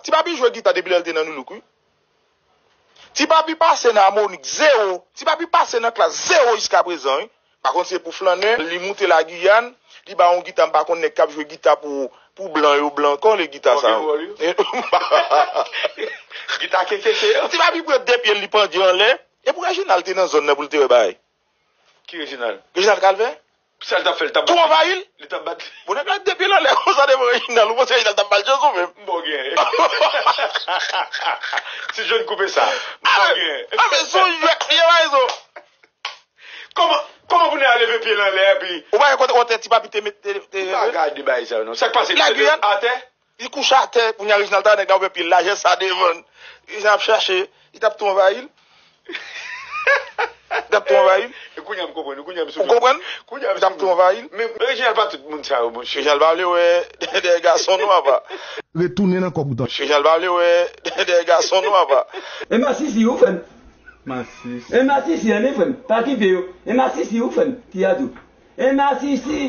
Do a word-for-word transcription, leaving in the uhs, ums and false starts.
Ti Papi jwe gita depi lè l te nan New Look, wi. Ti Papi pase nan amwonik, zewo. Ti Papi pase nan klas, zewo jiska prezan, wi. Pa konn se pou flannè, li moute la Giyàn, li ba yon gita, m pa konn nèg k ap jwe gita pou, pou blan yo, blan, kòle gita sa yo. Gita kekeke yo. Ti Papi pran de pye l, li pandye anlè. E pou Reginald te nan zòn nan pou l te wè bagay. Ki Reginald? Reginald Calvert? Sa l t ap fè, l t ap bat. Tou anvayi l? Li t ap bat. Bon, nèg la de pye l anlè konsa devan Reginald, ou panse Reginald t ap ba l chans ou menm? M bon gen. Si John koupe sa, m bon gen. Ah, men se yon jwèt li ye, pa rezon. Kòman, kòman pou nèg a leve pye l anlè epi. Ou pa wè kote, kote Ti Papi te met, te, te. Ou pa gade bagay sa yo non. Sa k pase? La Giyàn? Atè? Li kouche atè, kounye a Reginald ta nèg la ouvè pye l lajè sa devan l. Reginald ap chache, li t ap tou anvayi l. Li t ap tou anvayi l. E kounye a m konprann, kounye a m sou. Ou konprann? Kounye a m sou. Li t ap tou anvayi l. Men Reginald pa tout moun sa yo, monchè. Reginald pa vle wè dèyè gason non, apa. Retounen nan kòb ou tan. Reginald pa vle wè dèyè gason non, apa. E masisi ou frè m. Masisi. E masisi an wi frè m. Pa kite yo. E masisi ou frè m. Ti Azou. E masisi.